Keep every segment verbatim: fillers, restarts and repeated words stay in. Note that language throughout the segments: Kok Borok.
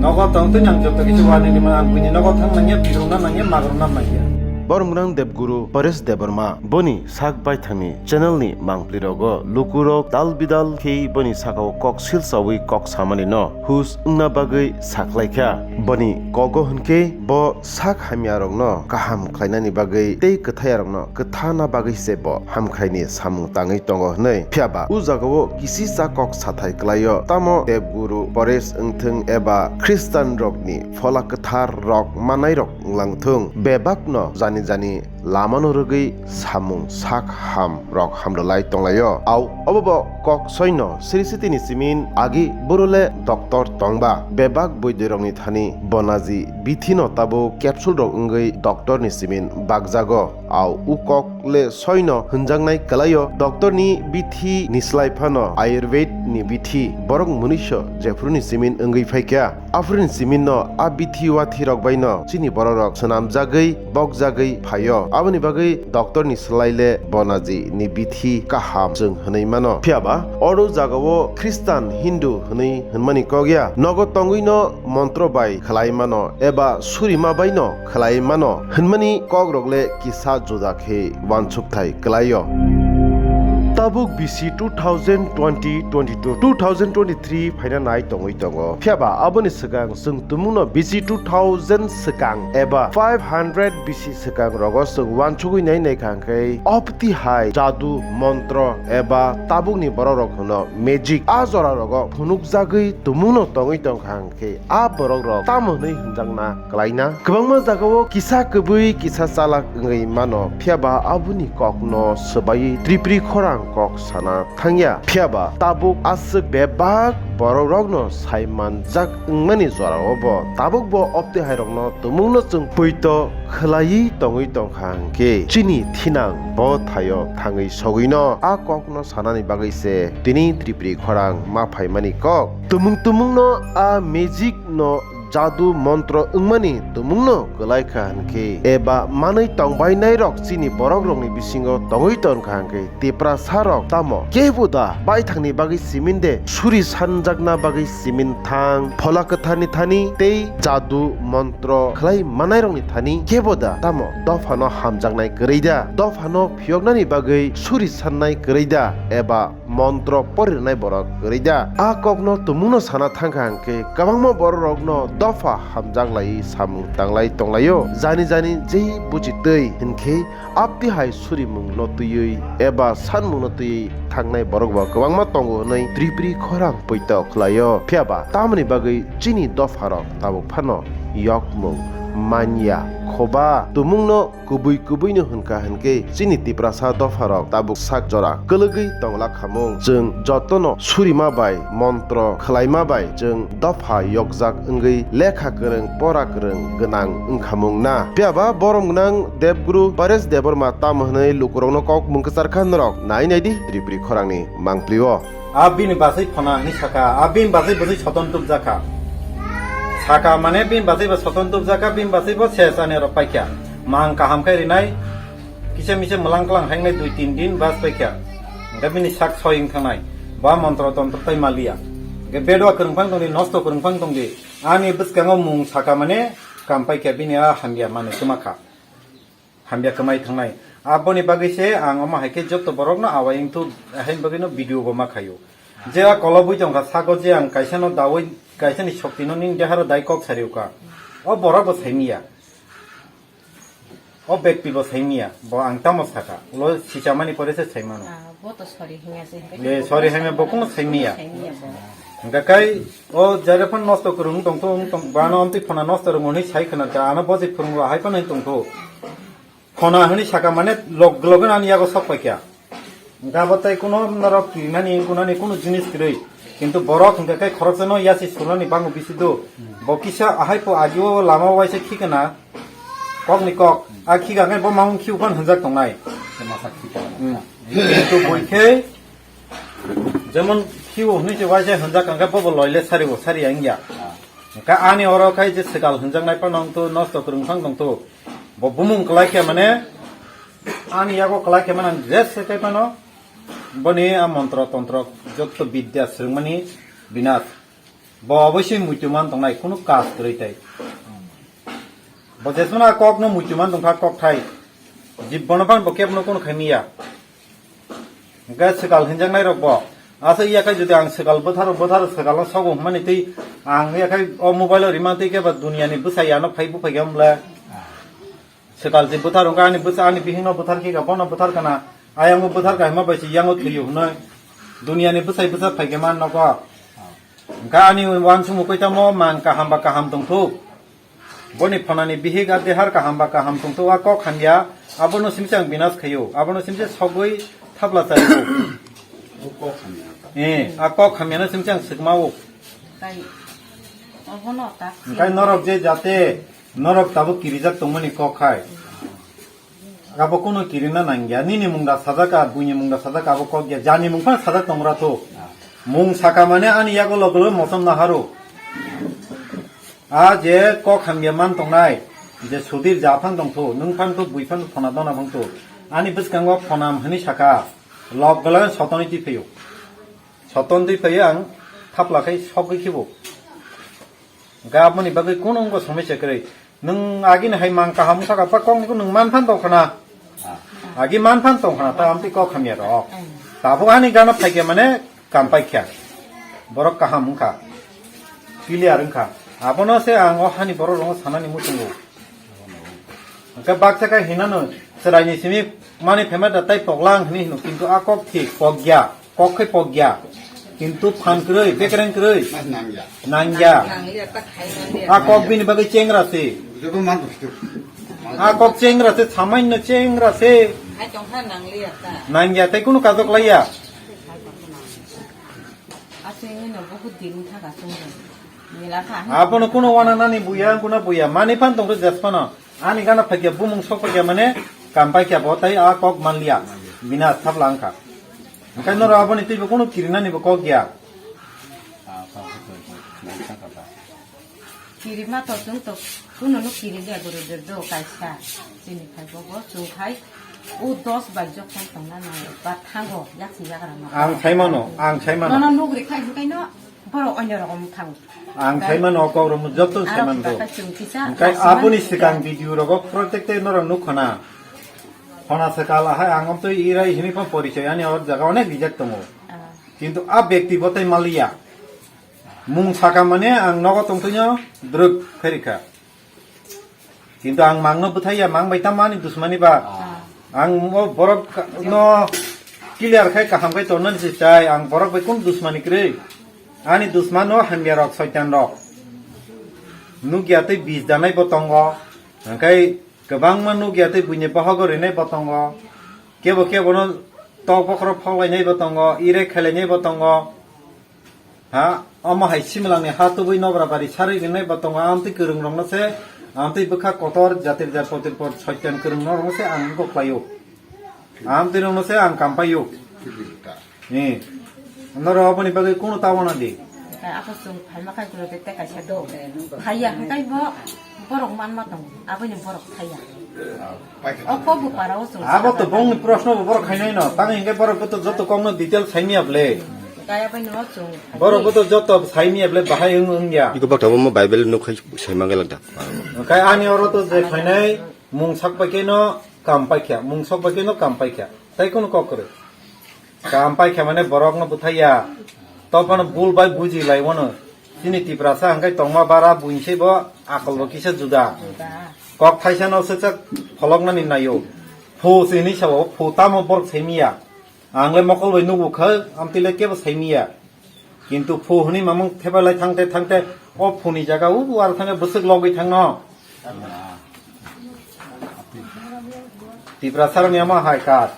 Nogo tong twi ang joto kisa warning rimani, ang buini nogo thang nangya, bigrung na nangya, magrung na nangya. Boromgwnang Debguru Paresh Debbarma boni sak baithangni channel ni mangpli rogo lukurok dal bidal khe boni sakao kok sil sawi kok samani no hus wngna bagwi sakhlai kha. Boni kogo hwnkhe bo sak hamya rokno kaham khlainani bagwi tei kwthaya rokno kwthana bagwi se bo hamkhaini samung tangwi tongo hwnwi. Phiya ba o jagao kisisa kok sathai kwlaio, tamo Debguru Paresh wngthung eba Khristian rokni phola kwthar rok manai rok wnglang thung, bebak no jani jani lamano rwgwi samung sak ham rok hamrwlai tonglaio. Au obo bo kok soino Sri Siti ni simin agi boro le doctor tongba, bebak boidoi rokni thani bonaji bithi no tabuk capsule rok wngwi doctor ni simin bakjago. Au u kok le soino hwnjaknai kwlaio, doctor ni bithi ni slai phano Ayurved ni bithi borok munuiso jephuru ni simin wngwi phaikha. Aphuru ni simin no a bithi wathi rok bai no chini borok rok swnamjagwi bokjagwi phaio. Aboni bagwi doctor ni slai le bonaji ni bithi kaham chwng hwnwi mano. Phiya ba oro jagao Khristan, Hindu hwnwi hwnmani kok ya. Nogo tongwi no montro bai khlai mano eba surima bai no khlai mano hwnmani kok rok le kisa juda khe wansukthai kwlaio. Tabuk bisi two thousand twenty twenty-two, two thousand twenty-three phaina nai tongwi tongo. Phiya ba aboni swkang chwng tumungno bisi two thousand swkang eba five hundred bisi swkang rogo chwng wansugwi nai nai kha hwnkhe opti hai jadu montro eba tabukni borok rok hwno magic a jora rogo phunukjagwi tumungno tongwi tong kha hwnkhe a borok rok tamo hwnwi hwnjakna kwlaina. Kwbangma jagao kisa kwbwi kisa chalak wngwi mano, phiya ba aboni kokno swbaiwi tripri khorang kok sana thangya. Phiya ba tabuk aswk bebak borok rokno sai manjak wngmani jorao bo tabuk bo opti hai rokno tumungno chwng poito khwlaiwi tongwi tongkha hwnkhe chini thinang bo thaio thangwi sogwino a kokno sanani bagwi se tini tripri khorang ma phaimani kok. Tumung tumungno a magic no jadu montro wngmani tumungno kwlai kha hwnkhe eba manwi tongbainai rok chini borok rokni bisingo tongwi tongkha hwnkhe Tiprasa rok tamo kebo da baithangni bagwi simin de suri sanjakna bagwi simin thang phola kwtharni thani tei jadu montro khlai manai rokni thani kebo da tamo dophano hamjaknai kwrwi da dophano phiyoknani bagwi suri sannai kwrwi da eba montro porinai borok kwrwi da. A kokno tumungno sana thangkha hwnkhe kwbangma borok rokno dopha hamjak lai samung tanglai tonglaio. Jani jani jei buji twi hwnkhe apti hai surimung no twiwi eba sanmung no twiwi thangnai borok bo kwbangma tongo hwnwi tripri khorang poito khlaio. Phiya ba tamoni bagwi chini dopha rok tabuk phano yokmung manya khoba tumungno Kubui kubui no hwnkha hwnkhe chini Tiprasa dopha rok tabuk sak jora kwlwgwi tongla khamung. Chwng jotono surima bai montro khwlaima bai chwng dopha yokjak wngwi lekha kwrwng pora kwrwng gwnang wngkhamung na. Phiya ba borom gwnang Debguru Paresh Debbarma tamo hwnwi lukurokno kok mung kwchar kha norok nai nai di Tripuri khorangni mangpli o. A bini bachai phona hinwi sakha, a bini bachai bwsai soton tubjakha. Sakha mane bini bachai bo soton tubjakha, bini bachai bo ses ani oro paikha. Mang kaham khe rinai, kisa misa mwlang klang hainai dui tin din bas paikha. Hingkhe bini sak soi wng thangnai. Ba montro tontro tai maliya. Hingkhe bedwa kwrwngphang tongdi, nosto kwrwngphang tongdi. Ani bwskango mung sakha mane kam paikha bini a hamya manwi kwmakha. Hamya kwmai thangnai. Aboni bagwi se ang omo hai khe joto borokno awai wngthu, haini bagwino video bo ma khaio. Je a kolobwi tongkha sago je ang kaisano dawi, kaisani soktino nini deharo dai kok sariokha. O borok bo saimiya. O bekti bo saimiya. Bo ang tamo sakha. Ulo sichamani pore se saimano. Ah, bo to sorry hinya se. Le sorry hanya bo kuno saimiya. Saimiya bo. Hingkha kai o jare phano nosto kwrwng tongtho, wng tong, bano amtwi phano nosto rwng hwnwi sai khna kha, ano bojik phwrwng bo hai phano tongtho. Phona hwnwi sakha mane log loge ani yago sok paikha. Hingkha bo tei kuno norok kirinani, kunani kuno jinis kwrwi. Kintu borok hingkha khe khoroksano yasi sulani bango bisi do. Bo kisa ahai po agio lama waisa khikana. Kokni kok. A khika khe bo mahung khiu phan hwnjak tongnai. Masa khika. Hmm. Kintu boi khe Jemon khiu hwnwi se waisa hwnjak kangkhe bobo loile saribo sari ya wngya. Hwnkhe ani oro khai je swkal hwnjaknai phano wngthu nosto kwrwng phang tongthu. Bo bumung kwlai khe mane ani yago kwlai khe mane ang dress se khai phano boni a montro tontro jotto bidya swrwngmani binash. Bo oboisoi muitu man tongnai, kunu kas kwrwi tai. Bo jesmano a kokno muitu man tongkha kokthai. Jibbono phan bo kebno kunu khaimiya. Hwnkhe swkal hinjaknai rok bo. Asa yakhai jodi ang swkal bwtharo bwtharo swkalno sogo hwnmani tei ang yakhai o mobile o rima tei khe ba duniani bwsai ano phai buphai khe wng bwle. Swkal se bwthar wngkha ani bwsa ani bihikno bwthar khe kha bono bwthar kana. Ayang o bwthar kaima bai se yang o thwiyo hwnwi. Duniani bwsai bwsa phai khe man nogo. Hwnkha ani uansukmung koi tamo mang kaham ba kaham tongthuk. Boni phonani bihik a dehar kaham ba kaham tongthuk a kok hamya. Abono simse ang binas khaio. Abono simse sogwi thapla chaio. O kok hamya. Eh, a kok hamyano simse ang swkmao. Tai obono tak. Hwnkhe norok je jate norok tabuk kirijak tongmani kok hai. Abo kunu kirina nangya. Nini mungda sajak a, buini mungda sajak abo kok ya. Jani mung phano sajak tongra to. Mung saka mane ani yago logo logo mosom naharo. A je kok hamya man tongnai. Je sudir ja phang tongtho, nung phang to, bui phang to, phona dona phang to. Ani bwskango phonam hwnwi saka. Lok gala sotoni twi phaio. Soton twi phaio ang thapla khai sogwi khibo. Hwnkhe aboni bagwi kunu wngkha somosya kwrwi. Nwng agini hai mang kaham wngkha kha, pa kokni kunu nwng man phan tong khna. Agi man phan tong khna, ta amtwi kok hamya rok. Tabuk ani gana phaikya mane kam paikya. Borok kaham wngkha. Clear wngkha. Abono se ang o hani borok rokno sanani muchungo. Hwnkhe baksa khe hinano chwraini simi mani phaima da tai poglang hwnwi hino, kintu a kok thik pogya, kok khai pogya. Kintu phan kwrwi, bekreng kwrwi. Nangya. Nangya. Nangya, ta khai nangya. A kok bini bagwi chengra se. Joto man busto. A kok chengra se, samanno chengra se. Hai tongkha nangliya ta. Nangya, tei kunu kajok laiya. Aswk wngwi no buhut din thaka chwng. Mela kha. Abono kuno wana nani buya, kuno buya. Mani phan tongkhe jes phano. Ani gana phaikya bumung sok phaikya mane kam paikya bo tai a kok manliya. Bina thapla wngkha. Hwnkhe norok aboni twibo kuno kirinani bo kok ya. Kirima to chwng to kuno no kiri de guru de do kaisa. Chini khai bo bo chwng khai. O dos bai jok tong tong na nang ba thango yak si yak rang. Ang sai mano, ang sai mano. Nono nugri khai hwnkhe no. Borok onyo rokom thang. Ang sai mano, o kok rok joto sai mano. Hwnkhe aboni swkang video rogo protect tei norok nuk khana. Hona swkal ahai ang amtwi irai hini pha porichoi ani o jaga onek rijak tongo. Kintu a bekti bo tai maliya. Mung saka mane ang nogo tongtwino drwk khairikha. Kintu ang mangno bwthaiya, mang bai tamo ani dusmani ba. Ang o borok no clear khai kaham khai tonnani se chai, ang borok bai kun dusmani kwrwi. Ani dusmano hamya rok, soitan rok. Nukya tei bis danai bo tongo. Hwnkhe kwbangma nukya tei buini bohogo rinai bo tongo. Kebo kebo no tok bokhoro phoklainai bo tongo, ire khailainai bo tongo. Ha, omo hai Similangni ha tubui nobra bari sarwi rinai bo tongo, amtwi kwrwng rokno se, amtwi bwkha kotor jatir jat potir por soitan kwrwng norokno se ang wngkok khlaio. Amtwi rokno se ang kam paio. Ni. Norok oboni bagwi kunu ta wana di. Ako chwng phaima khai kulo tei kaisa do. Haiya hwnkhe bo borok manma tongo. Aboni borok haiya. O kok bo para o chwng. Abo to bongni proshno bo borok khainai no. Tang hwnkhe borok bo to joto kokno detail saimya ble. Kaya bai no chwng. Borok bo to joto saimya ble bahai wng wngya. Iko bakta bo mo Bible nuk khai saima gelak da. Kai ani oro to je khainai mung sak pai khe no kam paikha. Mung sok pai khe no kam paikha. Tai kono kok kwrwi. Kam paikha mane borokno bwthaiya. Tophano bul bai buji lai wano. Chini Tiprasa hwnkhe tongma bara buini se bo akol bo kisa juda. Kok thaisa no swchak pholoknani naio. Phu se hinwi sao, phu tamo borok saimiya. Ang le mokol bai nugo kha, amtwi le kebo saimiya. Kintu phu hwnwi mamung thepa lai thangte thangte o phuni jaga o ar thangkhe bwswk logwi thangno. Tiprasa rokni amo hai kar.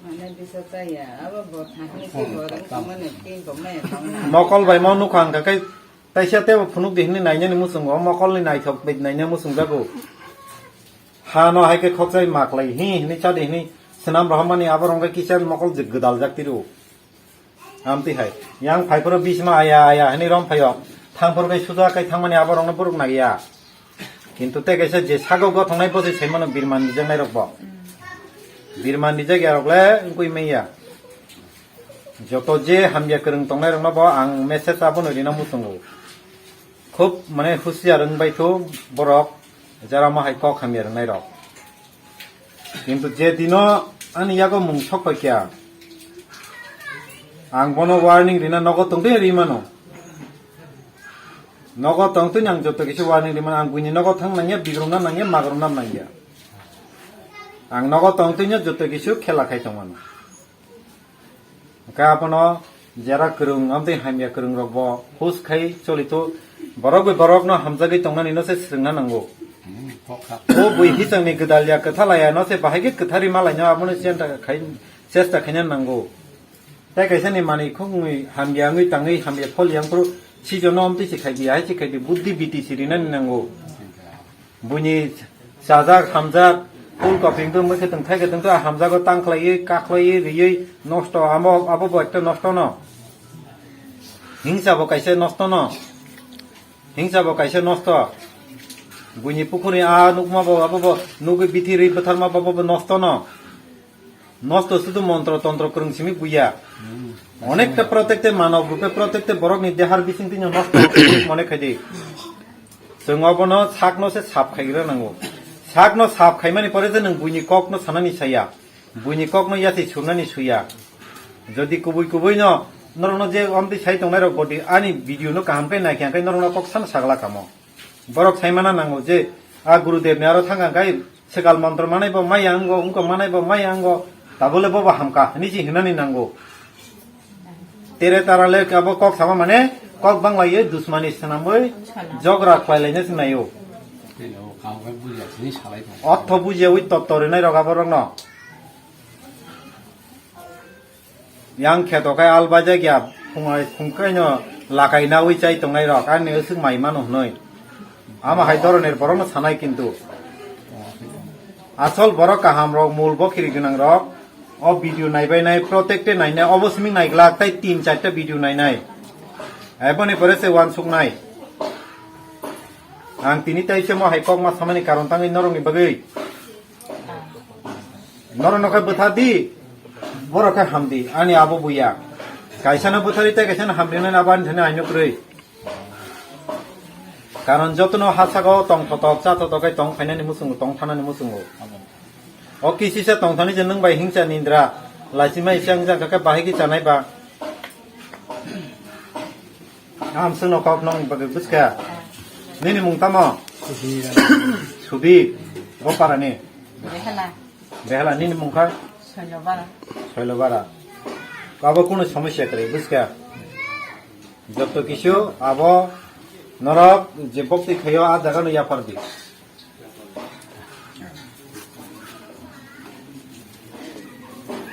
Mane bisa chaya, abo bo thangni se bo rang tongmani tin tongmani tongna. Mokol bai mo nukha hwnkha khe taisa tebo phunuk di hwnwi nainani muchungo, mokolni naithok bai naina muchungjago. Hano hai khe khokchai maklai hi hwnwi chadi hwnwi swnam rohormani abo rwngkhe kisa mokol je gwdaljak tiro. Amtwi hai. Yang phaiphuru bisma aya aya hinwi rom phaio. Thangphuru kai suja kai thangmani abo rokno borok naiya. Kintu tei kaisa je sago gothongnai bwswi saimano birman rijaknai rok bo. Birman rijak ya rok le wngwi manya. Joto je hamya kwrwng tongnai rokno bo ang message abono rina muchungo. Khub mane husiar wng bai thu borok jara ma hai kok hamya rwngnai rok. Kintu je dino ani yago mung sok pai kya, ang bono warning rina nogo tongde ri mano. Nogo tongtwini ang joto kisa warning ri mano, ang buini nogo thang nangya, bigrumna nangya, magrumna nangya. Ang nogo tongtwini joto kisa khela khai tongmano. Hwnkhe abono jera kwrwng amtwi hamya kwrwng rok bo hus khai choli to, borok bai borok no hamjagwi tongnani no se swrwngna nango. O bui hisang ni gwdal ya kwthalaya no se bahai khe kwthari malai no abono chenta khai, chesta khaina nango. Tai kaisa ni manwi khungwi hamya wngwi tangwi hamya phol yang phuru sijo no amtwi se khai di, hai se khai di, buddhi biti si rinani nango. Buini chajak, hamjak, phul koping tu, mui khe tong thai khe tong tu, hamjago tang khlaiwi, ka khlaiwi, riwi, nosto, amo, abo bo ekta nosto no. Hingsa bo kaisa nosto no. Hingsa bo kaisa nosto. Buini pukhuni a nukma bo, abo bo, nugwi bithi ri bwtharma bo, bo, bo nosto no. Nosto sudu montro tontro kwrwng simi buya. Onekta protecte manob rupe protecte borokni dehar bisingtwi no nosto mone khaidi. Chwng obono sakno se sap khaigra nango. Sakno sap khaimani pore je nwng buini kokno sanani saya. Buini kokno yasi surnani suya. Jodi kubui kubui no norokno je omtwi sai tongnai rok bodi ani video no kaham khe naikha khe norokno kok sana sagla kamo. Borok saimana nango je a Gurudev ni aro thangkha khe swkal montro manai bo maya wngo, wngkok manai bo maya wngo, tabole bobo hamkha hinwi se hinani nango. Tere tara le abo kok sama mane kok bangla ye dusmani swnamwi jogra khlai laina se naio. Ortho bujiyawi totto rinai rok aborokno. Yang kheto khai al bajak ya, phungai phungkai no lakai nawi chai tongnai rok, ani aswk mai mano hwnwi. Ama hai doronir borok no sanai kintu. Asol borok kaham rok, mul bokhiri gwnang rok, o video naibai nai, protecte nainai, obo simi naiglak, tai tin charta video nainai. Eboni pore se uansuknai. Ang tini tai se mo hai kokma samani karon tangwi norokni bagwi. Norok no khe bwtha di, borok khe ham di, ani abo buya. Kaisa no bwthari tei kaisa no ham rinani abo ani thani aino kwrwi. Karon jotono ha saka o tong thotok, cha thotok khe tong phainani muchungo, tong thanani muchungo. O kisisa tong thani je nwng bai hingsa nindra, lachimai se wngjak khe bahai khe chanai ba. Ang chwngno kok nong bagwi buchkha. Nini mung tamo? Sudi. Sudi. Bo parani? Behela. Behela, nini mung kha? Soilobara. Soilobara. Abo kuno somosya kwrwi buchkha. Joto kisu abo norok je bokti khayo a jaga no yapar di.